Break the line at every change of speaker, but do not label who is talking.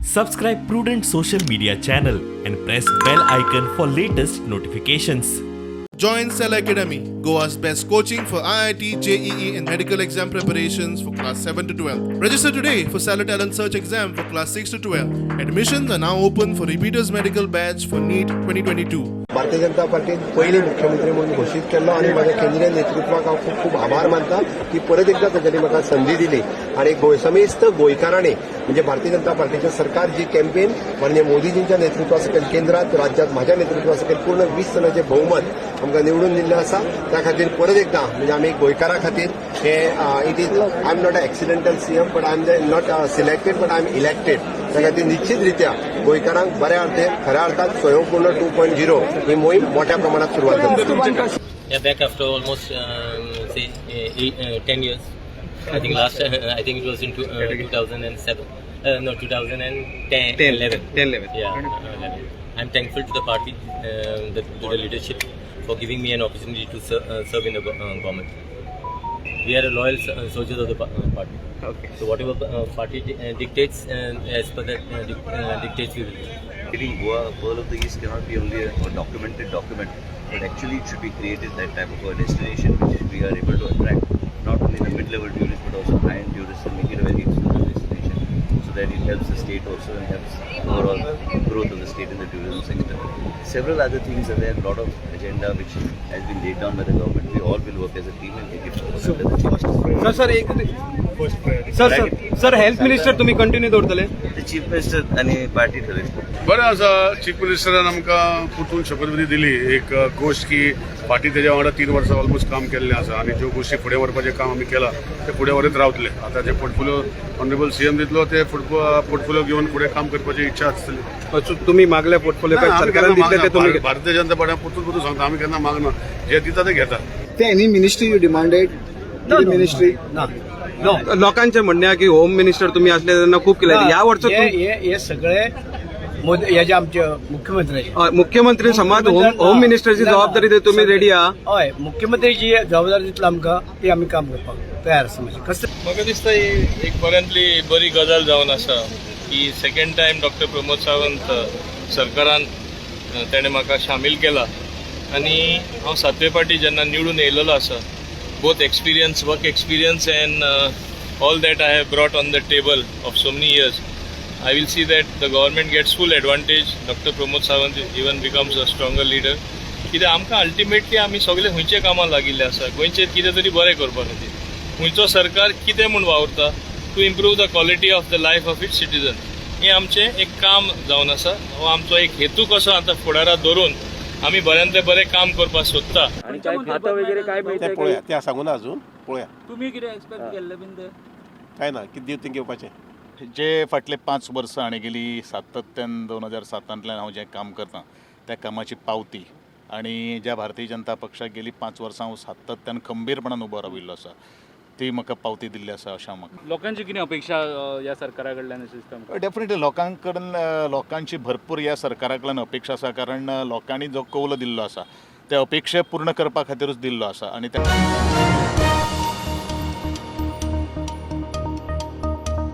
Subscribe Prudent Social Media channel and press bell icon for latest notifications.
Join Cell Academy, Goa's best coaching for IIT, JEE, and medical exam preparations for class 7 to 12. Register today for Stellar Talent Search exam for class 6 to 12. Admissions are now open for repeaters medical batch for NEET 2022.
Bharatiya Janata पार्टीन पयले मुख्यमंत्री म्हणून घोशीत केल्लो आनी म्हाज्या केंद्रीय नेतृत्वाक हांव खूब खूब आभार मानता की परत एकदां तांच्यांनी म्हाका संदी दिली आनी समेस्त गोंयकारांनी, म्हणजे भारतीय जनता पार्टीचें सरकार जी कॅम्पेन माननीय मोदीजींच्या नेतृत्वा सकयल केंद्रात, राज्यात म्हाज्या नेतृत्वा सकयल पूर्ण 20 जणांचें बहुमत आमकां निवडून दिल्लें आसा, त्या खातीर परत एकदां म्हणजे आमी गोंयकारां खातीर हे it is I am not a accidental CM, but I am not selected, but I am elected. त्या खातीर निश्चित रित्या गोंयकारांक बऱ्या अर्थे, खऱ्या अर्थान स्वयंपूर्ण 2.0 ही मोहीम मोठ्या प्रमाणात सुरवात जातली.
Yeah, back after almost say 8, 10 years. I think last I think it was in 2007. No, 2010, 11.
10, 11.
Yeah, 11. I'm thankful to the party, to the leadership for giving me an opportunity to serve in the government. We are a loyal soldiers of the party. So whatever party dictates, as per that dictates, we will do.
Getting Goa a Pearl of the East cannot be only a documented document, but actually it should be created that type of a destination which we are able to attract not only the mid-level tourists but also high-end tourists and make it a very exclusive destination so that it helps the state also and helps overall growth of the state in the tourism sector. Several other things are there, a lot of agenda which has been laid down by the government. We all will work as a team and take it forward under the Chief Minister.
Sir, sir, एक sir, sir, sir, health minister तुम्ही continue दवरतले?
The Chief Minister आणि party ठरयतली.
बरें आसा, chief मिनिस्टरान आमकां परतून शपथविधी दिली. एक गोश्ट की फाटीं तेज्या वांगडा 3 वर्सां ऑलमोस्ट काम केल्लें आसा आनी ज्यो गोश्टी फुडें व्हरपाचें काम आमी केलां तें फुडें व्हरत रावतले. आतां जे पोर्टफोलियो ऑनरेबल सीएम दितलो, ते पोर्टफोलियो घेवन फुडें काम करपाची इच्छा आसतली.
तुम्ही मागल्या पोर्टफोलिओ
ना, आमी
सरकारान
केन्ना
दितले ते तुम्ही
मागना. भारतीय जनता पार्टी परतून परतून सांगता, आमी केन्ना मागना, जे दिता ते घेता.
Any ministry you demanded? Ministry?
लोकांचे म्हणणे आहे की होम मिनिस्टर तुम्ही असले तेन्ना खूप केले ह्या वर्सा.
हे हे हे सगळे मोदी हेजे, आमचे मुख्यमंत्र्याचे.
मुख्यमंत्री समाज होम होम मिनिस्टरची जबाबदारी ते तुम्ही रेडी आहा?
हय, मुख्यमंत्री जी जबाबदारी दितलो आमकां, ती आमी काम करपाक तयार आसा. म्हणजे कसं
म्हाका दिसता ही एक बऱ्यांतली बरी गजाल जावन आसा की second time doctor Pramod Sawant सरकारान तेणें म्हाका सामील केला आनी हांव सातवे फावटी जेन्ना निवडून येयलेलो आसा, both experience, work experience and all that I have brought on the table of so many years, I will see that the government gets full advantage. Doctor Pramod Sawant even becomes a stronger leader. कित्याक आमकां ultimately आमी सगळे खंयच्या कामाक लागिल्ले आसा? गोंयचेर कितें तरी बरें करपा खातीर. खंयचो सरकार कितें म्हूण वावुरता? To improve the quality of the life of its citizen. हें आमचें एक काम जावन आसा. हो आमचो एक हेतू कसो आतां फुडाराक धरून आमी बऱ्यांतलें बरें काम करपाक सोदता.
आणि काय खातं वगैरे काय
ते
मिळतंय?
पळोवया, ते सांगू ना अजून, पळोवया.
तुम्ही कितें एक्सपेक्ट केल्लें बीन ते?
काय ना, कितें दिवं तें घेवपाचें.
जे फाटले 5 वर्सां आनी गेली सातत्यान 2007तांतल्यान हांव जें काम करतां त्या कामाची पावती आनी ज्या भारतीय जनता पक्षाक गेली 5 वर्सां हांव सातत्यान खंबीरपणान उबो राविल्लो आसा, ती म्हाका पावती दिल्ली आसा अशें हांव म्हाका
लोकांची कितें अपेक्षा ह्या सरकारा कडल्यान अशें दिसता तुमकां?
डेफिनेटली लोकांकडून, लोकांची भरपूर ह्या सरकारा कडल्यान अपेक्षा आसा, कारण लोकांनी जो कौल दिल्लो आसा त्या अपेक्षा पूर्ण करपा खातीरूच दिल्लो आसा आनी त्या